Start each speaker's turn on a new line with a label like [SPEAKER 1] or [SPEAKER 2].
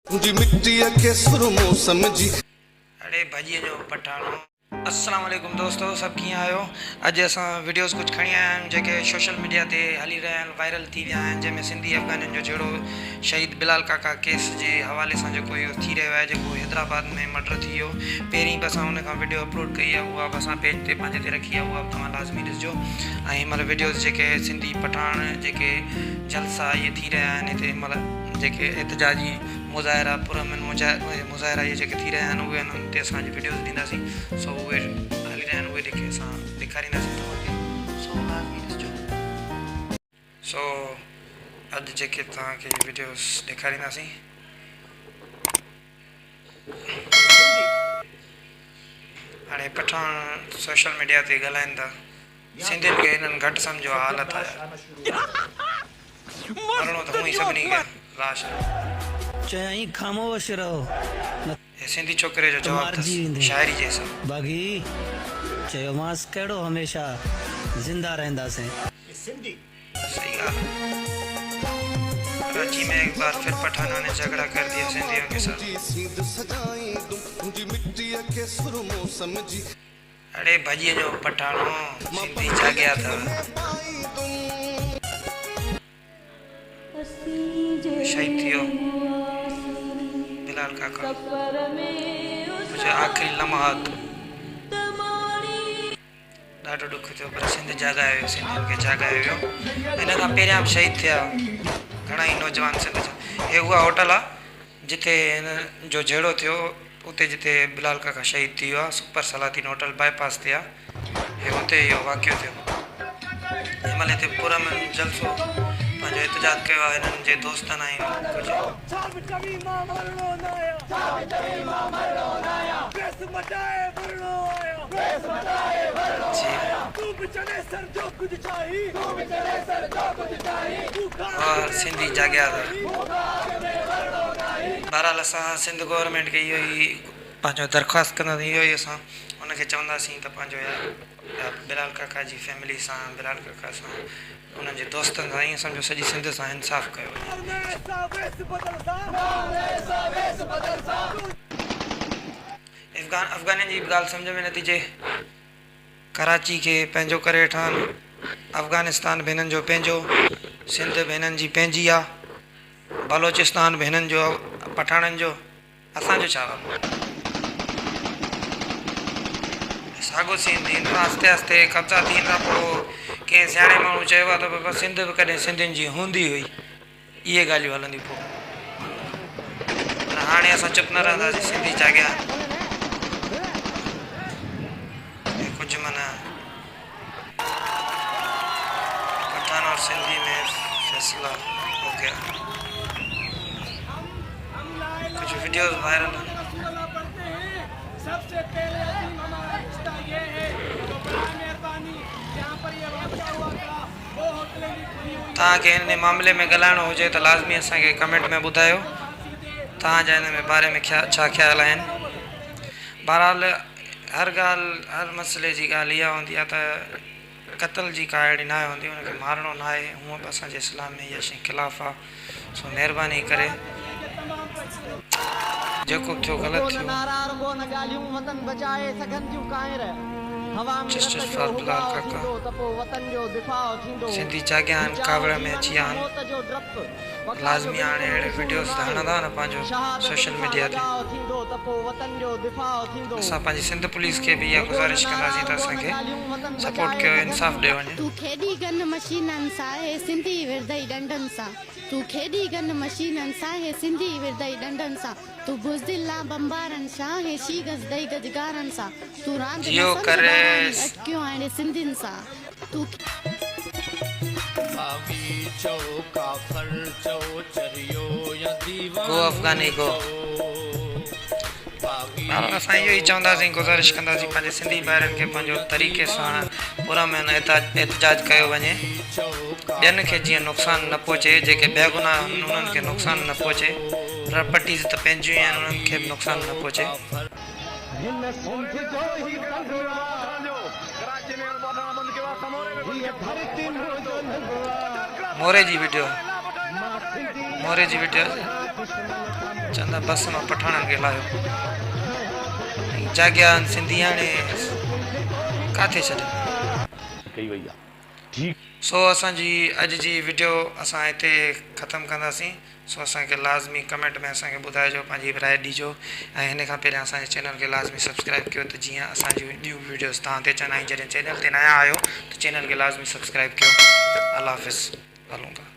[SPEAKER 1] تنهنجي مٽيء کي سرمو سمجهي.
[SPEAKER 2] اڙي ڀڄي جو پٺاڻو. السلام عليڪم دوستو سڀ ڪيئن آهيو اڄ اسان وڊيوز ڪجهه کڻي آيا آهيون جيڪي سوشل ميڊيا تي هلي رهيا آهن وائرل ٿي ويا آهن جنهن ۾ سنڌي افغانين جو جهيڙو شهيد بلال ڪاڪا ڪيس جي حوالي سان جيڪو اهو ٿي رهيو آهي جيڪو حيدرآباد ۾ مرڊر ٿي ويو پهرين به اسان ان کان وڊيو اپلوڊ ڪئي آهي اها به اسان پيج تي پنهنجي تي رکي آهي اها به توهان لازمي ڏسجو ۽ هن مهل وڊيوز جيڪي سنڌي پٺاڻ جيڪي جلسا اهي ٿي رهيا آهن هتي هن مهل جيڪي احتجاجي مظاهرا پرامن مظاهرا اهي جيڪي ٿي رهيا آهن اهي انهن تي اسان اڄ وڊيوز ڏينداسين سو اهي هلي رهيا آهن اهي جيڪي اسان ڏيکارينداسين توهان کي سو لازمي ڏسجو. سو اڄ جيڪي توهان کي اهي وڊيوز ڏيکارينداسين. هاڻي پٺاڻ سوشل ميڊيا تي ڳالهائين ٿا. سنڌين کي هنن گهٽ سمجهيو آ حالت آ يار. مرڻو ته هونئن ئي سڀني کي آ لاش.
[SPEAKER 3] چيائين خاموش رهو نه
[SPEAKER 2] هي سنڌي ڇوڪري جو
[SPEAKER 3] ته
[SPEAKER 2] جواب اٿس
[SPEAKER 3] مارجي ويندين.
[SPEAKER 2] شاعري جي حساب.
[SPEAKER 3] باغي چيومانس ڪهڙو هميشه زنده رهنداسين.
[SPEAKER 2] صحيح ڳالھ آ. ڪراچي ۾ ايڪ بار ڦر پٺانو ني جهڳڙا ڪر ديا سنڌيون ڪي ساٿ.
[SPEAKER 1] تنهنجي سينڌ سجائيندم تنهنجي مٽيء کي سرمو سمجهي.
[SPEAKER 2] اڙي ڀڄي جو پٺاڻو سنڌي جاڳيا اٿو. شهيد ٿي ويو بلال ڪاڪا منهنجا آخري لمحات ڏاڍو ڏک ٿيو پر سنڌ جاڳايو ويو سنڌين کي جاڳايو ويو ان کان پهريان به شهيد ٿيا گهڻا ئي نوجوان سنڌ جا هي اها هوٽل آ جتي هن جو جهيڙو ٿيو اتي جتي بلال ڪاڪا شهيد ٿي ويو آ سپر سلاطين هوٽل باء پاس تي آ هي اتي اهو واقعو ٿيو هن مهل هتي پرامن جلسو پنهنجو احتجاج ڪيو آ هنن جي دوستن ۽ ڪجهه. جي واھ سنڌي جاڳيا اٿو. بهرحال اسان سنڌ گورنمينٽ کي اهو ئي پنهنجو درخواست ڪنداسين اهو ئي اسان ان کي چونداسين ته پنهنجو يار بلال ڪاڪا جي فيملي سان بلال ڪاڪا سان انهن جي دوستن سان ائين سمجهو سڄي سنڌ سان انصاف ڪيو وڃي. افغان افغانين جي به ڳالهه سمجهه ۾ نٿي اچي. ڪراچي کي پنهنجو ڪري ويٺا آهن. افغانستان به هنن جو پنهنجو، سنڌ به هنن جي پنهنجي آ، بلوچستان به هنن جو پٺاڻن جو، اسان جو ڇا بابا. ساڳو سين ٿيندو آهستي آهستي قبضا ٿيندا پوء ڪنهن سياڻي ماڻهو چيو آ ته بابا سنڌ به ڪڏهن سنڌين جي هوندي هئي. اهي ڳالهيون هلنديون پوء پر هاڻي اسان چپ نه رهنداسين سنڌي جاڳيا ۽ ڪجهه معنيٰ پٺاڻ اور سنڌي ۾ فيصلا هو گيا ڪجهه وڊيوز وائرل آهن. توهان کي ان معاملي ۾ ڳالهائڻو هجي ته لازمي اسان کي ڪمينٽ ۾ ٻڌايو توهان جا ان ۾ باري ۾ ڇا خيال آهن بهرحال هر ڳالهه هر مسئلي جي ڳالهه اها هوندي آهي ته قتل جي ڪا اهڙي ناهي هوندي ان کي مارڻو ناهي هونء به اسان جي اسلام ۾ اها شي خلاف آهي سو مهرباني ڪري جيڪو به ٿيو غلط ٿيو. جسٽس فار بلال ڪاڪا سنڌي جاڳيا آهن ڪاوڙ ۾ اچي ويا آهن لازمي هاڻي اهڙي وڊيوز ته هڻندا نه پنهنجو سوشل ميڊيا تي اسان پنهنجي سنڌ پوليس کي به اها گذارش ڪنداسين ته اسان کي سپورٽ ڪيو انصاف ڏيو وڃي.
[SPEAKER 4] تون کيڏي گن مشينن سان هي سنڌي وردئي ڏنڊن سان. تون کيڏي گن مشينن سان هي سنڌي وردئي ڏنڊن سان. تون بزدل آن بمبارن سان هي شي گز ڏئي گجگارن سان. تون راند نه
[SPEAKER 2] جيو
[SPEAKER 4] سمجهه
[SPEAKER 2] ڪري.
[SPEAKER 4] ٻاراڻي اٽڪيو آهن سنڌين سان. تون.
[SPEAKER 5] باغي چئو ڪافر چئو چريو يا
[SPEAKER 2] گو
[SPEAKER 5] ديوانو
[SPEAKER 2] افغاني گو.
[SPEAKER 5] چئو باغي
[SPEAKER 2] بهرحال اسان اهو ئي
[SPEAKER 5] چئو
[SPEAKER 2] چونداسين
[SPEAKER 5] ڪافر
[SPEAKER 2] گذارش ڪنداسين
[SPEAKER 5] چئو
[SPEAKER 2] پنهنجي سنڌي
[SPEAKER 5] چريو
[SPEAKER 2] ڀائرن کي پنهنجو
[SPEAKER 5] يا
[SPEAKER 2] طريقي سان
[SPEAKER 5] ديوانو
[SPEAKER 2] پرامن احتجاج ڪيو وڃي
[SPEAKER 5] باغي چئو
[SPEAKER 2] ٻين کي
[SPEAKER 5] ڪافر
[SPEAKER 2] جيئن نقصان
[SPEAKER 5] چئو
[SPEAKER 2] نه پهچي
[SPEAKER 5] چريو
[SPEAKER 2] جيڪي
[SPEAKER 5] يا
[SPEAKER 2] بيگناهه آهن انهن کي
[SPEAKER 5] ديوانو
[SPEAKER 2] نقصان نه پهچي
[SPEAKER 5] چئو
[SPEAKER 2] پراپرٽيز ته پنهنجيون ئي آهن انهن
[SPEAKER 5] باغي
[SPEAKER 2] کي به نقصان نه
[SPEAKER 5] چئو
[SPEAKER 2] پهچي.
[SPEAKER 5] ڪافر
[SPEAKER 2] موري جي وڊيو. موري جي وڊيو چوندا بس مان پٺاڻن کي لاهيو ۽ جاڳيا آهن سنڌي هاڻي ڪاٿي ڇڏين.
[SPEAKER 6] ڪئي وئي آ ٺيڪ.
[SPEAKER 2] سو اسان جي اڄ جي وڊيو اسان هتي ختم ڪنداسين سو اسان کي لازمي ڪمينٽ ۾ اسان کي ٻڌائجو پنهنجي راء ڏجو ۽ هن کان پهريان اسان جي چينل کي لازمي سبسڪرائب ڪيو ته جيئن اسان جون ٻيون وڊيوز توهان تي اچن ۽ جڏهن چينل تي نيا آهيو ته چينل کي لازمي سبسڪرائب ڪيو الله حافظ هلون ٿا.